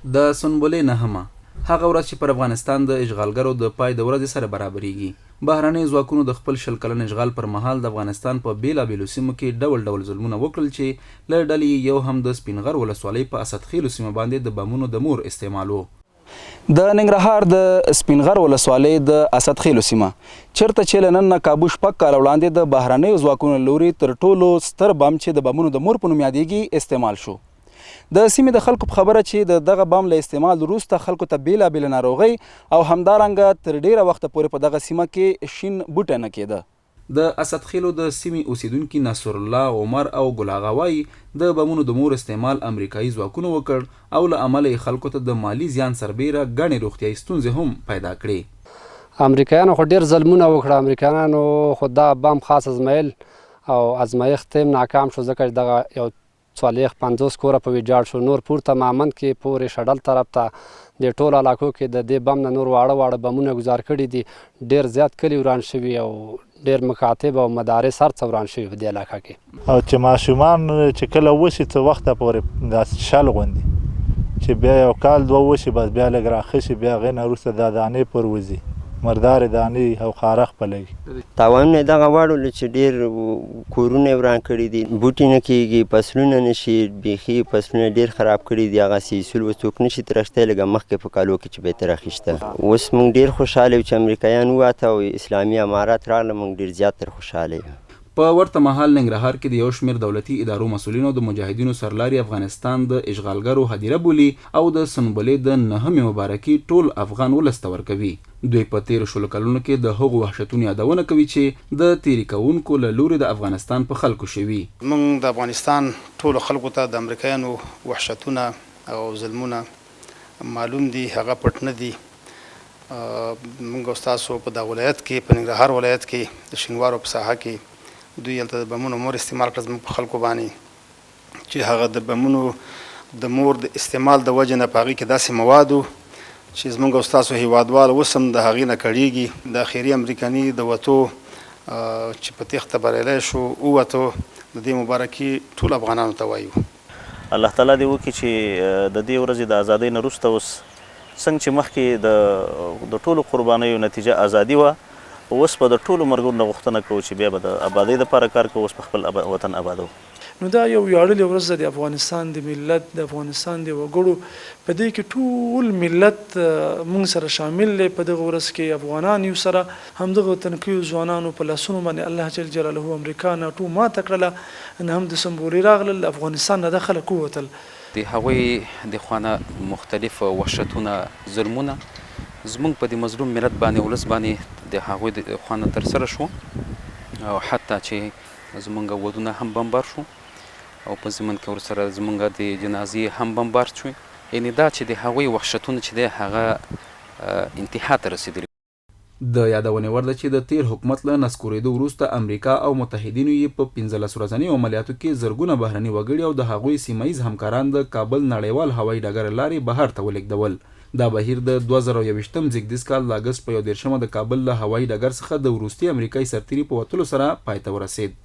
د سنبلې نهمه، هغه ورځ چې پر افغانستان د اشغالګرو د پای د ورځې سره برابرېږي. بهرنیو ځواکونو د خپل 20 کلن اشغال پر مهال د افغانستان په بېلابېلو سیمو کې ډول ډول ظلمونه وکړل چې له ډلې یې یو هم د سپین غر ولسوالۍ په اسدخېلو سیمه باندې د بمونو د مور استعمال و. د ننګرهار د سپین غر ولسوالۍ د اسدخېلو سیمه چېرته چې له نن نه کابو شپږ کاله وړاندې د بهرنیو ځواکونو له لوري تر ټولو ستر بم چې د بمونو د مور په نوم یادېږي استعمال شو. د سیمې د خلکو په خبره چې د دغه بم له استعمال وروسته خلکو ته بېلابېلې ناروغۍ او همدارنګه تر ډېره وخته پورې په دغه سیمه کې شین بوټی نه کېده. د اسدخېلو د سیمې اوسېدونکي نصرالله، عمر او ګل اغا وايي، د بمونو د مور استعمال امریکايي ځواکونو وکړ او له امله یې خلکو ته د مالي زیان سربېره ګڼې روغتیايي ستونزې هم پیدا کړې. امریکایانو خو ډېر ظلمونه وکړه، امریکایانو خو دا بم خاص ازمایل او ازمایښت هم ناکام شو، ځکه چې دغه یو 40 50 کوره په ویجاړ شو، نور پورته مامند کې پورې شډل طرف ته دې ټولو علاقو کې د دې بم نه نور واړه واړه بمونه ګزار کړي دي، ډېر زیات کلي وران شوي او ډېر مکاتب او مدارس هر څه وران شوي په دې علاقه کې. او چې ماشومان چې کله وشي څه وخته پورې داسې شل غوندې چې بیا یو کال دوه وشي بس بیا لږ راښه شي، بیا هغې نه وروسته دا دانې پر وځي، مردارې دانې او خاره خپلوي. تاوانونه یې دغه واړول چې ډېر کورونه یې وران کړي دي، بوټي نه کېږي، فصلونه نه شي، بیخي فصلونه ډېر خراب کړي دي، هغسې اصول اوس څوک نه شي ترې اخیستی لکه مخکې په کالو کې چې به یې ترې اخیسته. اوس موږ ډېر خوشحاله یو چې امریکایان ووته او اسلامي امارت راغله، موږ ډېر زیات ترې خوشحاله یو. په ورته مهال ننګرهار کې د یو شمېر دولتي ادارو مسؤلینو د مجاهدینو سرلاري افغانستان د اشغالګرو هدیره بولي او د سنبلې د نهمې مبارکي ټول افغان ولس ته ورکوي. دوی په تېرو شلو کلونو کې د هغو وحشتونو یادونه کوي چې د تېري کوونکو له لوري د افغانستان په خلکو شوي. زموږ د افغانستان ټولو خلکو ته د امریکایانو وحشتونه او ظلمونه معلوم دي، هغه پټ نه دي. موږ او ستاسو په دا ولایت کې، په ننګرهار ولایت کې د شینوارو په ساحه کې دوی هلته د بمونو مور استعمال کړه زموږ په خلکو باندې، چې هغه د بمونو د مور د استعمال د وجې نه په هغې کې داسې مواد وو چې زموږ او ستاسو هیوادوال اوس هم د هغې نه کړیږي. د اخري امریکني د وتو چې په تېښته بریالی شو ووتو، د دې مبارکي ټول افغانانو ته وایو. الله تعالی دې وکړي چې د دې ورځې د ازادۍ نه وروسته اوس څنګه چې مخکې د د ټولو قربانیو نتیجه ازادي وه، اوس به د ټولو ملګرو نه غوښتنه کوو چې بیا به د ابادۍ لپاره کار کوو، اوس به خپل وطن ابادوو. نو دا یو ویاړلې ورځ ده د افغانستان د ملت، د افغانستان د وګړو، په دې کې ټول ملت مونږ سره شامل دی، په دغه ورځ کې افغانان یو سره همدغه تنکیو ځوانانو په لاسونو باندې الله جل جلاله امریکا ناټو ماته کړله، نه هم د سمبولې راغلل، له افغانستان نه دا خلک ووتل. د هغوی د خوا نه مختلف وحشتونه، ظلمونه زموږ په دې مظلوم ملت باندې، ولس باندې د هغوی د خوا نه ترسره شو او حتی چې زمونږ ودونه هم بمبار شو او په ضمن کې ورسره زمونږ د جنازې هم بمبار شوې، یعنې دا چې د هغوی وحشتونه چې دی هغه انتها ته رسېدلي. د یادونې وړ ده چې د تېر حکومت له نسکورېدو وروسته امریکا او متحدینو یې په 15 ورځنیو عملیاتو کې زرګونه بهرني وګړي او د هغوی سیمه ییز همکاران د کابل نړیوال هوایي ډګر له لارې بهر ته ولېږدول. دا بهیر د 2021 زېږدیز کال د اګسټ په 31 مه د کابل له هوایي ډګر څخه د وروستي امریکایي سرتېري په وتلو سره پای ته ورسېد.